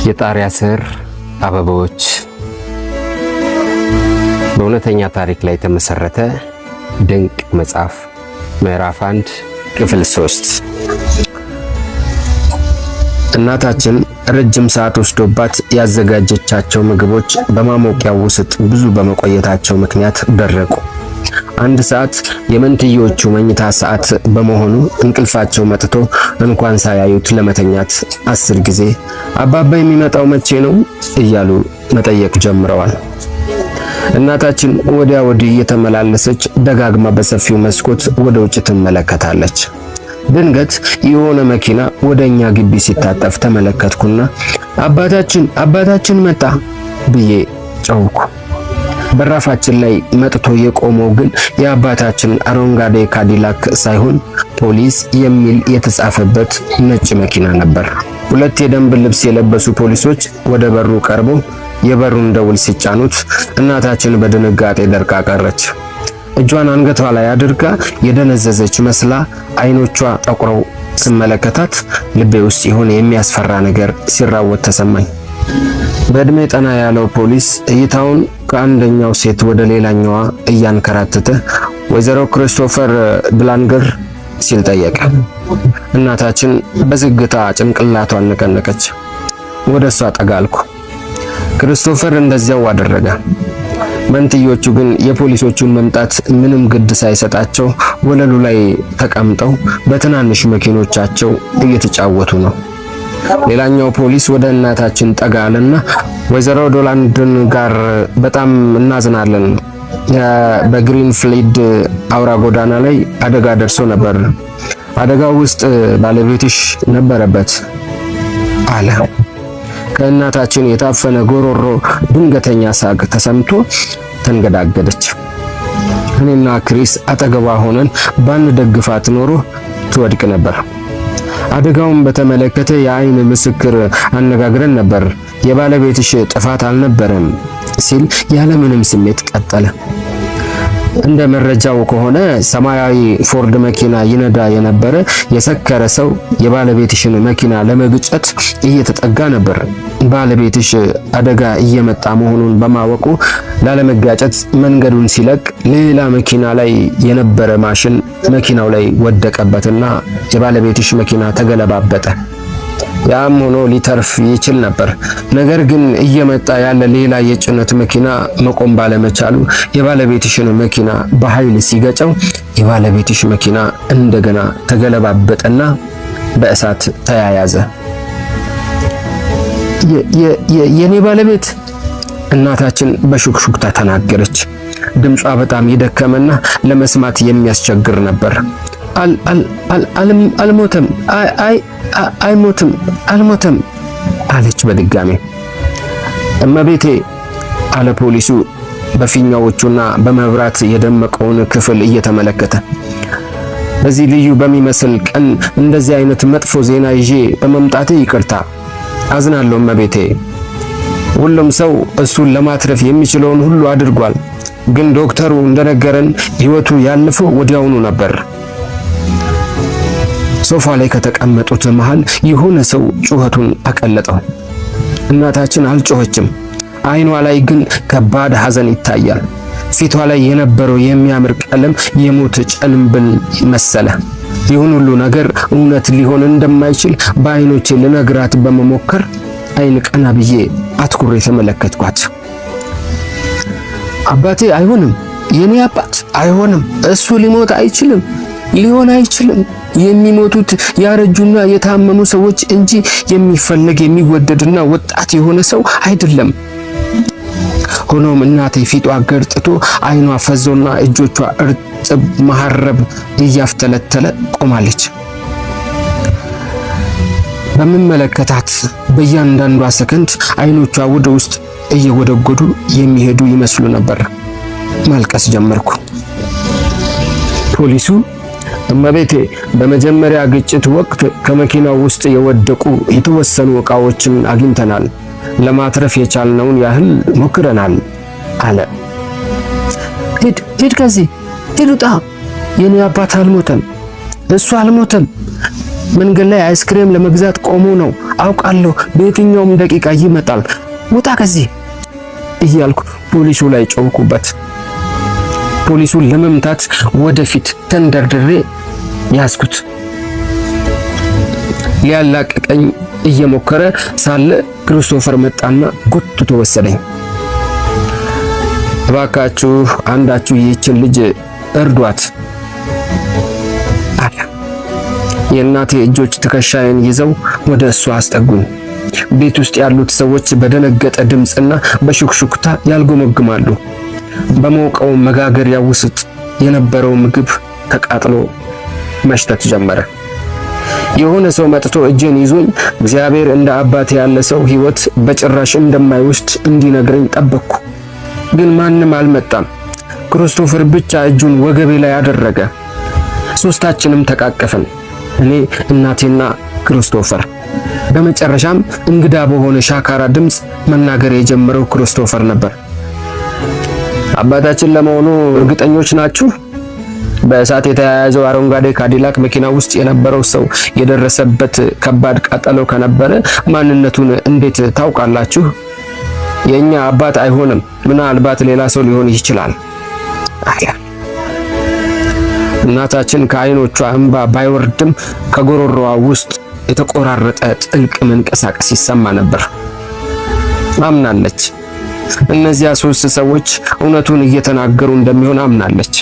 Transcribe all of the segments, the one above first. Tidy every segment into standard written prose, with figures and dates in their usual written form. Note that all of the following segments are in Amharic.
የጣሪያ ስር አበባዎች በእውነተኛ ታሪክ ላይ የተመሰረተ ድንቅ መጽሐፍ፣ ምዕራፍ 1፣ ክፍል 3። እናታችን ረጅም ሰዓት ወስዶባት ያዘጋጀቻቸው ምግቦች በማሞቂያው ውስጥ ብዙ በመቆየታቸው ምክንያት ደረቁ። 1 ሰዓት የመንትዮቹ መኝታ ሰዓት በመሆኑ እንቅልፋቸው መጥቶ እንኳን ሳያዩት ለመተኛት 10 ጊዜ "አባባ የሚመጣው መቼ ነው?" እያሉ መጠየቅ ጀምረዋል። እናታችን ወዲያ ወዲህ እየተመላለሰች ደጋግማ በሰፊው መስኮት ወደ ውጭ ትመለከታለች። ድንገት የሆነ መኪና ወደኛ ግቢ ሲታጠፍ ተመለከትኩና "አባታችን፣ አባታችን መጣ" ብዬ ጮህኩ። በራፋችን ላይ መጥቶ የቆመው ግን የአባታችን አረንጓዴ ካዲላክ ሳይሆን ፖሊስ የሚል የተጻፈበት ነጭ መኪና ነበር። ሁለት የደንብ ልብስ የለበሱ ፖሊሶች ወደ በሩ ቀርበው የበሩን ደውል ሲጫኑት እናታችን በድንጋጤ ደርቃ ቀረች። እጇን አንገቷ ላይ አድርጋ የደነዘዘች መስላ አይኖቿ ጠቁረው ስመለከታት ልቤ ውስጥ የሆነ የሚያስፈራ ነገር ሲራወጥ ተሰማኝ። በእድሜ ጠና ያለው ፖሊስ እይታውን ከአንደኛው ሴት ወደ ሌላኛዋ እያንከራተተ "ወይዘሮ ክሪስቶፈር ድላንገር?" ሲል ጠየቀ። እናታችን በዝግታ ጭንቅላቷን ነቀነቀች። ወደ እሷ ጠጋ አልኩ። ክርስቶፈር እንደዚያው አደረገ። መንትዮቹ ግን የፖሊሶቹን መምጣት ምንም ግድ ሳይሰጣቸው ወለሉ ላይ ተቀምጠው በትናንሽ መኪኖቻቸው እየተጫወቱ ነው። ሌላኛው ፖሊስ ወደ እናታችን ጠጋ አለና "ወይዘሮ ዶላንድን ጋር በጣም እናዝናለን። በግሪንፊልድ አውራ ጎዳና ላይ አደጋ ደርሶ ነበር። አደጋው ውስጥ ባለቤትሽ ነበረበት" አለ። ከእናታችን የታፈነ ጎሮሮ ድንገተኛ ሳቅ ተሰምቶ ተንገዳገደች። እኔና ክሪስ አጠገቧ ሆነን ባንደግፋት ኖሮ ትወድቅ ነበር። "አደጋውን በተመለከተ የአይን ምስክር አነጋግረን ነበር። የባለቤትሽ ጥፋት አልነበረም" ሲል ያለምንም ስሜት ቀጠለ። "እንደ መረጃው ከሆነ ሰማያዊ ፎርድ መኪና ይነዳ የነበረ የሰከረ ሰው የባለቤትሽን መኪና ለመግጨት እየተጠጋ ነበር። ባለቤትሽ አደጋ እየመጣ መሆኑን በማወቁ ላለመጋጨት መንገዱን ሲለቅ ሌላ መኪና ላይ የነበረ ማሽን መኪናው ላይ ወደቀበትና የባለቤትሽ መኪና ተገለባበጠ። ያም ሆኖ ሊተርፍ ይችል ነበር። ነገር ግን እየመጣ ያለ ሌላ የጭነት መኪና መቆም ባለመቻሉ የባለቤትሽን መኪና በኃይል ሲገጨው የባለቤትሽ መኪና እንደገና ተገለባበጠና በእሳት ተያያዘ።" "የኔ ባለቤት?" እናታችን በሹክሹክታ ተናገረች። ድምጿ በጣም የደከመና ለመስማት የሚያስቸግር ነበር። "አልሞተም፣ አይ አይሞትም፣ አልሞተም" አለች በድጋሚ። "እመቤቴ" አለ ፖሊሱ በፊኛዎቹና በመብራት የደመቀውን ክፍል እየተመለከተ፣ "በዚህ ልዩ በሚመስል ቀን እንደዚህ አይነት መጥፎ ዜና ይዤ በመምጣቴ ይቅርታ፣ አዝናለሁ እመቤቴ። ሁሉም ሰው እሱን ለማትረፍ የሚችለውን ሁሉ አድርጓል። ግን ዶክተሩ እንደነገረን ሕይወቱ ያለፈው ወዲያውኑ ነበር።" ሶፋ ላይ ከተቀመጡት መሃል የሆነ ሰው ጩኸቱን አቀለጠው። እናታችን አልጮኸችም። አይኗ ላይ ግን ከባድ ሐዘን ይታያል። ፊቷ ላይ የነበረው የሚያምር ቀለም የሞት ጭንብል መሰለ። ይህን ሁሉ ነገር እውነት ሊሆን እንደማይችል በአይኖቼ ልነግራት በመሞከር አይን ቀና ብዬ አትኩሬ ተመለከትኳት። "አባቴ አይሆንም፣ የኔ አባት አይሆንም፣ እሱ ሊሞት አይችልም፣ ሊሆን አይችልም። የሚሞቱት ያረጁና የታመሙ ሰዎች እንጂ የሚፈለግ፣ የሚወደድና ወጣት የሆነ ሰው አይደለም።" ሆኖም እናቴ ፊቷ ገርጥቶ፣ አይኗ ፈዞና እጆቿ እርጥብ መሐረብ እያፍተለተለ ቆማለች። በምመለከታት በእያንዳንዷ ሰከንድ አይኖቿ ወደ ውስጥ እየጎደጎዱ የሚሄዱ ይመስሉ ነበር። ማልቀስ ጀመርኩ። ፖሊሱ "እመቤቴ፣ በመጀመሪያ ግጭት ወቅት ከመኪናው ውስጥ የወደቁ የተወሰኑ ዕቃዎችን አግኝተናል። ለማትረፍ የቻልነውን ያህል ሞክረናል" አለ። "ሂድ፣ ሂድ፣ ከዚህ ሂድ፣ ውጣ። የኔ አባት አልሞተም፣ እሱ አልሞተም። መንገድ ላይ አይስክሬም ለመግዛት ቆሞ ነው አውቃለሁ፣ በየትኛውም ደቂቃ ይመጣል። ውጣ ከዚህ እያልኩ ፖሊሱ ላይ ጮህኩበት። ፖሊሱን ለመምታት ወደፊት ተንደርድሬ ያዝኩት። ሊያላቅቀኝ እየሞከረ ሳለ ክርስቶፈር መጣና ጎትቶ ወሰደኝ። እባካችሁ አንዳችሁ ይህችን ልጅ እርዷት አለ። የእናቴ እጆች ትከሻዬን ይዘው ወደ እሱ አስጠጉኝ። ቤት ውስጥ ያሉት ሰዎች በደነገጠ ድምፅና በሹክሹክታ ያልጎመግማሉ። በሞቀው መጋገሪያ ውስጥ የነበረው ምግብ ተቃጥሎ መሽተት ጀመረ። የሆነ ሰው መጥቶ እጄን ይዞኝ እግዚአብሔር እንደ አባቴ ያለ ሰው ሕይወት በጭራሽ እንደማይወስድ እንዲነግረኝ ጠበቅኩ። ግን ማንም አልመጣም። ክርስቶፈር ብቻ እጁን ወገቤ ላይ አደረገ። ሶስታችንም ተቃቀፍን፣ እኔ፣ እናቴና ክርስቶፈር። በመጨረሻም እንግዳ በሆነ ሻካራ ድምፅ መናገር የጀመረው ክርስቶፈር ነበር። አባታችን ለመሆኑ እርግጠኞች ናችሁ? በእሳት የተያያዘው አረንጓዴ ካዲላክ መኪና ውስጥ የነበረው ሰው የደረሰበት ከባድ ቃጠሎ ከነበረ ማንነቱን እንዴት ታውቃላችሁ? የኛ አባት አይሆንም፣ ምናልባት ሌላ ሰው ሊሆን ይችላል አለ። እናታችን ከዓይኖቿ እንባ ባይወርድም ከጎሮሮዋ ውስጥ የተቆራረጠ ጥልቅ መንቀሳቀስ ይሰማ ነበር። አምናለች። እነዚያ ሶስት ሰዎች እውነቱን እየተናገሩ እንደሚሆን አምናለች።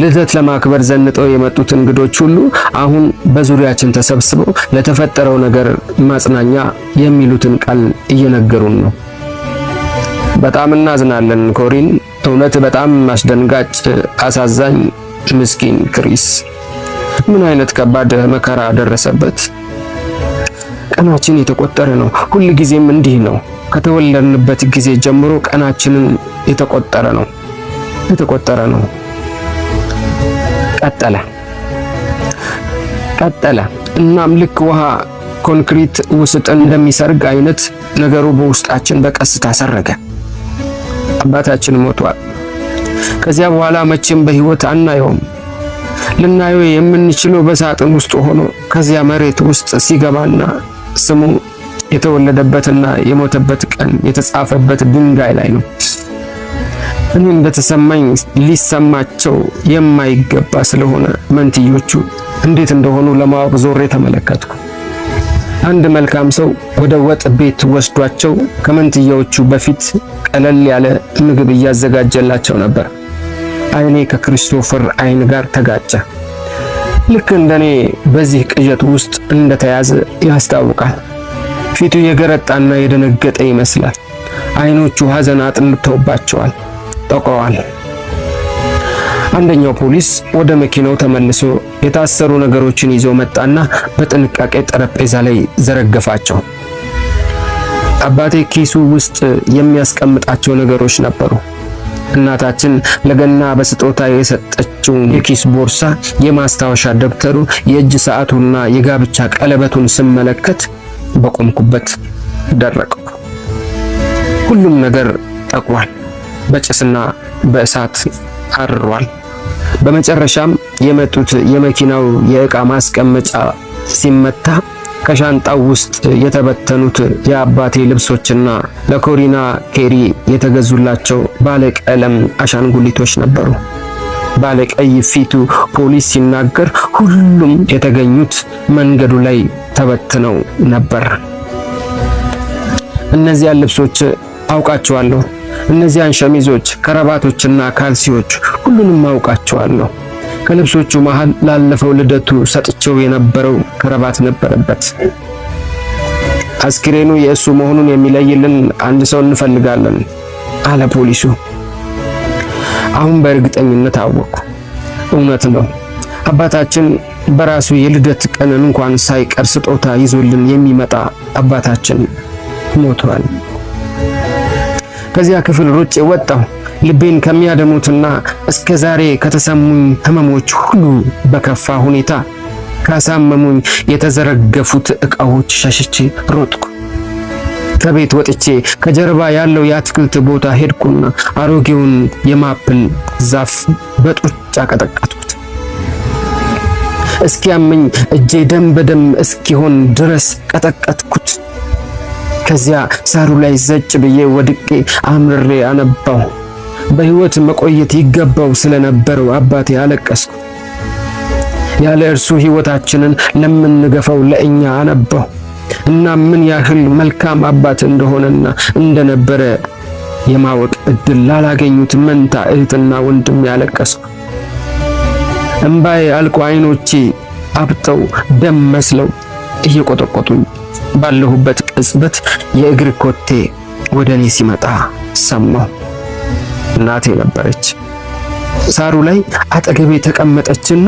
ልደት ለማክበር ዘንጠው የመጡት እንግዶች ሁሉ አሁን በዙሪያችን ተሰብስበው ለተፈጠረው ነገር ማጽናኛ የሚሉትን ቃል እየነገሩን ነው። በጣም እናዝናለን ኮሪን፣ እውነት በጣም አስደንጋጭ፣ አሳዛኝ፣ ምስኪን ክሪስ ምን አይነት ከባድ መከራ ደረሰበት። ቀናችን የተቆጠረ ነው። ሁል ጊዜም እንዲህ ነው። ከተወለድንበት ጊዜ ጀምሮ ቀናችንን የተቆጠረ ነው የተቆጠረ ነው። ቀጠለ ቀጠለ። እናም ልክ ውሃ ኮንክሪት ውስጥ እንደሚሰርግ አይነት ነገሩ በውስጣችን በቀስታ ሰረገ። አባታችን ሞቷል። ከዚያ በኋላ መቼም በሕይወት አናየውም። ልናየው የምንችለው በሳጥን ውስጥ ሆኖ ከዚያ መሬት ውስጥ ሲገባና ስሙ የተወለደበትና የሞተበት ቀን የተጻፈበት ድንጋይ ላይ ነው። እኔ እንደተሰማኝ ሊሰማቸው የማይገባ ስለሆነ መንትዮቹ እንዴት እንደሆኑ ለማወቅ ዞሬ ተመለከትኩ። አንድ መልካም ሰው ወደ ወጥ ቤት ወስዷቸው ከመንትዮቹ በፊት ቀለል ያለ ምግብ እያዘጋጀላቸው ነበር። ዓይኔ ከክሪስቶፈር ዓይን ጋር ተጋጨ። ልክ እንደኔ በዚህ ቅዠት ውስጥ እንደተያዘ ያስታውቃል። ፊቱ የገረጣና የደነገጠ ይመስላል። ዓይኖቹ ሐዘን አጥልተውባቸዋል፣ ጠቁረዋል። አንደኛው ፖሊስ ወደ መኪናው ተመልሶ የታሰሩ ነገሮችን ይዞ መጣና በጥንቃቄ ጠረጴዛ ላይ ዘረገፋቸው። አባቴ ኪሱ ውስጥ የሚያስቀምጣቸው ነገሮች ነበሩ። እናታችን ለገና በስጦታ የሰጠችው የኪስ ቦርሳ፣ የማስታወሻ ደብተሩ፣ የእጅ ሰዓቱና የጋብቻ ቀለበቱን ስመለከት በቆምኩበት ደረቅኩ። ሁሉም ነገር ጠቁሯል፣ በጭስና በእሳት አርሯል። በመጨረሻም የመጡት የመኪናው የዕቃ ማስቀመጫ ሲመታ ከሻንጣው ውስጥ የተበተኑት የአባቴ ልብሶችና ለኮሪና ኬሪ የተገዙላቸው ባለቀለም አሻንጉሊቶች ነበሩ። ባለቀይ ፊቱ ፖሊስ ሲናገር ሁሉም የተገኙት መንገዱ ላይ ተበትነው ነበር። እነዚያን ልብሶች አውቃቸዋለሁ። እነዚያን ሸሚዞች፣ ከረባቶችና ካልሲዎች ሁሉንም አውቃቸዋለሁ። ከልብሶቹ መሃል ላለፈው ልደቱ ሰጥቼው የነበረው ከረባት ነበረበት። አስክሬኑ የእሱ መሆኑን የሚለይልን አንድ ሰው እንፈልጋለን አለ ፖሊሱ። አሁን በእርግጠኝነት አወቅኩ። እውነት ነው። አባታችን በራሱ የልደት ቀን እንኳን ሳይቀር ስጦታ ይዞልን የሚመጣ አባታችን ሞቷል። ከዚያ ክፍል ሮጬ ወጣሁ። ልቤን ከሚያደሙትና እስከ ዛሬ ከተሰሙኝ ህመሞች ሁሉ በከፋ ሁኔታ ካሳመሙኝ የተዘረገፉት ዕቃዎች ሸሽቼ ሮጥኩ። ከቤት ወጥቼ ከጀርባ ያለው የአትክልት ቦታ ሄድኩና አሮጌውን የ maple ዛፍ በጡጫ ቀጠቀጥኩት። እስኪያመኝ እጄ ደም በደም እስኪሆን ድረስ ቀጠቀጥኩት። ከዚያ ሳሩ ላይ ዘጭ ብዬ ወድቄ አምርሬ አነባሁ። በሕይወት መቆየት ይገባው ስለነበረው አባቴ አለቀስኩ። ያለ እርሱ ሕይወታችንን ለምንገፋው ለእኛ አነባሁ እና ምን ያህል መልካም አባት እንደሆነና እንደነበረ የማወቅ እድል ላላገኙት መንታ እህትና ወንድም ያለቀስኩ። እምባዬ አልቆ አይኖቼ አብጠው ደም መስለው እየቆጠቆጡኝ ባለሁበት ቅጽበት የእግር ኮቴ ወደ እኔ ሲመጣ ሰማሁ። እናቴ ነበረች። ሳሩ ላይ አጠገቤ ተቀመጠችና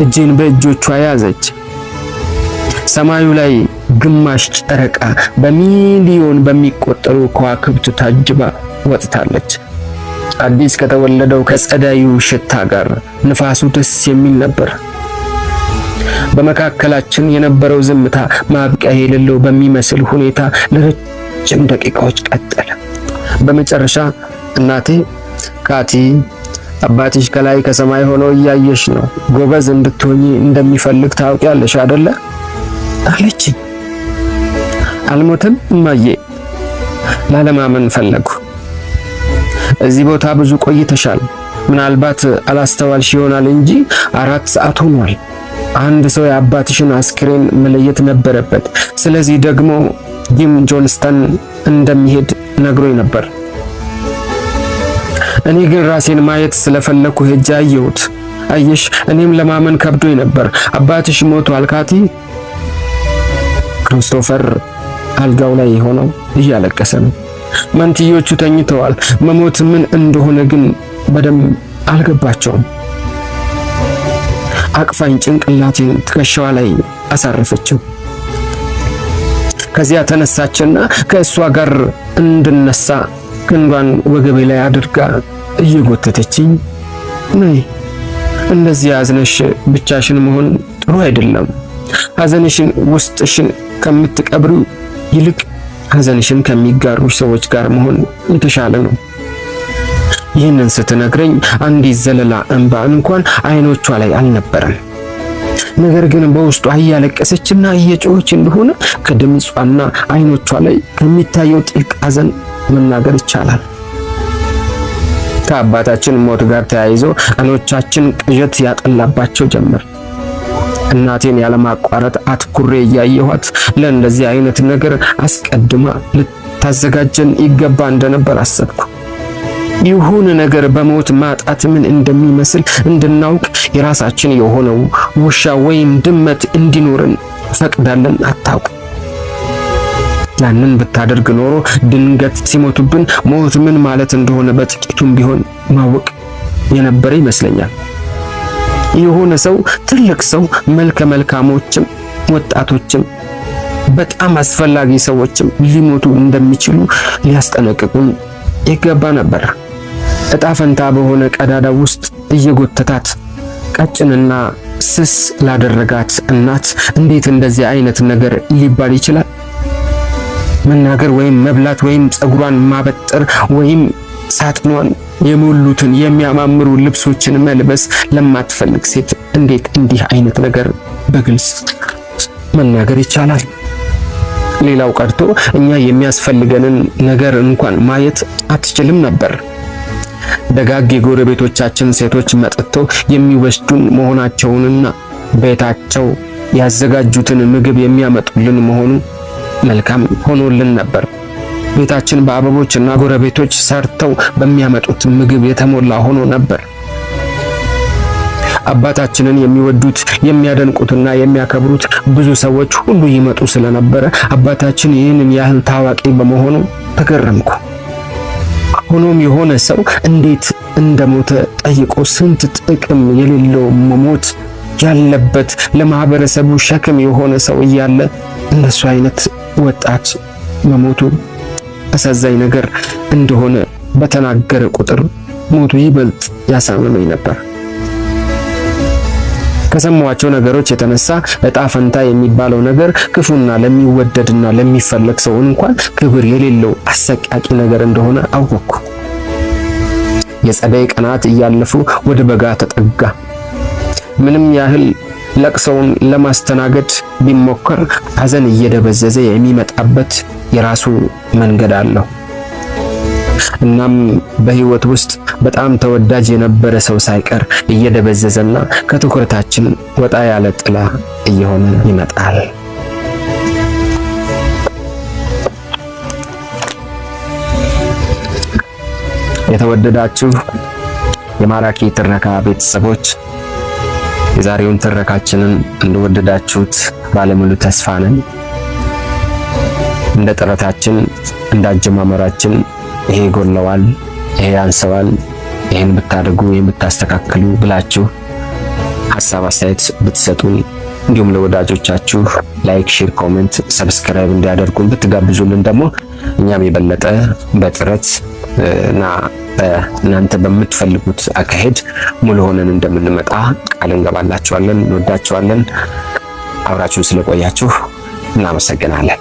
እጄን በእጆቿ ያዘች። ሰማዩ ላይ ግማሽ ጨረቃ በሚሊዮን በሚቆጠሩ ከዋክብት ታጅባ ወጥታለች። አዲስ ከተወለደው ከጸዳዩ ሽታ ጋር ንፋሱ ደስ የሚል ነበር። በመካከላችን የነበረው ዝምታ ማብቂያ የሌለው በሚመስል ሁኔታ ለረጅም ደቂቃዎች ቀጠለ። በመጨረሻ እናቴ ካቲ፣ አባትሽ ከላይ ከሰማይ ሆኖ እያየሽ ነው። ጎበዝ እንድትሆኚ እንደሚፈልግ ታውቂያለሽ አይደለ? አለችኝ። አልሞተም እማዬ። ላለማመን ፈለጉ። እዚህ ቦታ ብዙ ቆይተሻል። ምናልባት አላስተዋልሽ ይሆናል እንጂ 4 ሰዓት ሆኗል። አንድ ሰው የአባትሽን አስክሬን መለየት ነበረበት። ስለዚህ ደግሞ ጂም ጆንስተን እንደሚሄድ ነግሮኝ ነበር። እኔ ግን ራሴን ማየት ስለፈለኩ ሄጄ አየሁት። አየሽ፣ እኔም ለማመን ከብዶኝ ነበር። አባትሽ ሞቷል ካቲ። ክርስቶፈር አልጋው ላይ ሆነው እያለቀሰ ነው። መንትዮቹ ተኝተዋል። መሞት ምን እንደሆነ ግን በደንብ አልገባቸውም። አቅፋኝ ጭንቅላቴን ትከሻዋ ላይ አሳረፈችው። ከዚያ ተነሳችና ከእሷ ጋር እንድነሳ ክንዷን ወገቤ ላይ አድርጋ እየጎተተችኝ፣ ነይ፣ እንደዚህ አዝነሽ ብቻሽን መሆን ጥሩ አይደለም። ሐዘንሽን ውስጥሽን ከምትቀብሪው ይልቅ ሐዘንሽን ከሚጋሩሽ ሰዎች ጋር መሆን የተሻለ ነው። ይህንን ስትነግረኝ አንዲት ዘለላ እንባ እንኳን አይኖቿ ላይ አልነበረም። ነገር ግን በውስጧ እያለቀሰችና እየጮኸች እንደሆነ ከድምጿና አይኖቿ ላይ ከሚታየው ጥልቅ ሐዘን መናገር ይቻላል። ከአባታችን ሞት ጋር ተያይዞ ቀኖቻችን ቅዠት ያጠላባቸው ጀመር። እናቴን ያለማቋረጥ አትኩሬ እያየኋት ለእንደዚህ አይነት ነገር አስቀድማ ልታዘጋጀን ይገባ እንደነበር አሰብኩ። ይሁን ነገር በሞት ማጣት ምን እንደሚመስል እንድናውቅ የራሳችን የሆነው ውሻ ወይም ድመት እንዲኖርን ፈቅዳለን አታውቅ። ያንን ብታደርግ ኖሮ ድንገት ሲሞቱብን ሞት ምን ማለት እንደሆነ በጥቂቱም ቢሆን ማወቅ የነበረ ይመስለኛል። የሆነ ሰው፣ ትልቅ ሰው፣ መልከ መልካሞችም ወጣቶችም በጣም አስፈላጊ ሰዎችም ሊሞቱ እንደሚችሉ ሊያስጠነቅቁን ይገባ ነበር። እጣ ፈንታ በሆነ ቀዳዳ ውስጥ እየጎተታት ቀጭንና ስስ ላደረጋት እናት እንዴት እንደዚህ አይነት ነገር ሊባል ይችላል? መናገር ወይም መብላት ወይም ፀጉሯን ማበጠር ወይም ሳጥኗን የሞሉትን የሚያማምሩ ልብሶችን መልበስ ለማትፈልግ ሴት እንዴት እንዲህ አይነት ነገር በግልጽ መናገር ይቻላል? ሌላው ቀርቶ እኛ የሚያስፈልገንን ነገር እንኳን ማየት አትችልም ነበር። ደጋግ የጎረቤቶቻችን ሴቶች መጥተው የሚወስዱን መሆናቸውንና ቤታቸው ያዘጋጁትን ምግብ የሚያመጡልን መሆኑ መልካም ሆኖልን ነበር። ቤታችን በአበቦች እና ጎረቤቶች ሰርተው በሚያመጡት ምግብ የተሞላ ሆኖ ነበር። አባታችንን የሚወዱት፣ የሚያደንቁትና የሚያከብሩት ብዙ ሰዎች ሁሉ ይመጡ ስለነበረ አባታችን ይህንን ያህል ታዋቂ በመሆኑ ተገረምኩ። ሆኖም የሆነ ሰው እንዴት እንደሞተ ጠይቆ ስንት ጥቅም የሌለው መሞት ያለበት ለማህበረሰቡ ሸክም የሆነ ሰው እያለ እንደሱ አይነት ወጣት መሞቱ አሳዛኝ ነገር እንደሆነ በተናገረ ቁጥር ሞቱ ይበልጥ ያሳምመኝ ነበር። ከሰማኋቸው ነገሮች የተነሳ እጣ ፈንታ የሚባለው ነገር ክፉና ለሚወደድና ለሚፈለግ ሰው እንኳን ክብር የሌለው አሰቃቂ ነገር እንደሆነ አወቅኩ። የጸደይ ቀናት እያለፉ ወደ በጋ ተጠጋ። ምንም ያህል ለቅሶውን ለማስተናገድ ቢሞከር ሐዘን እየደበዘዘ የሚመጣበት የራሱ መንገድ አለው። እናም በህይወት ውስጥ በጣም ተወዳጅ የነበረ ሰው ሳይቀር እየደበዘዘና ከትኩረታችን ወጣ ያለ ጥላ እየሆነ ይመጣል። የተወደዳችሁ የማራኪ ትረካ ቤተሰቦች፣ የዛሬውን ትረካችንን እንደወደዳችሁት ባለሙሉ ተስፋ ነን። እንደ ጥረታችን እንዳጀማመራችን ይሄ ይጎለዋል፣ ይሄ ያንሰዋል፣ ይሄን ብታደርጉ፣ ይሄን ብታስተካክሉ ብላችሁ ሀሳብ አስተያየት ብትሰጡን፣ እንዲሁም ለወዳጆቻችሁ like፣ share፣ comment፣ subscribe እንዲያደርጉን ብትጋብዙልን ደግሞ እኛም የበለጠ በጥረት እና እናንተ በምትፈልጉት አካሄድ ሙሉ ሆነን እንደምንመጣ ቃል እንገባላችኋለን። እንወዳችኋለን። አብራችሁን ስለቆያችሁ እናመሰግናለን።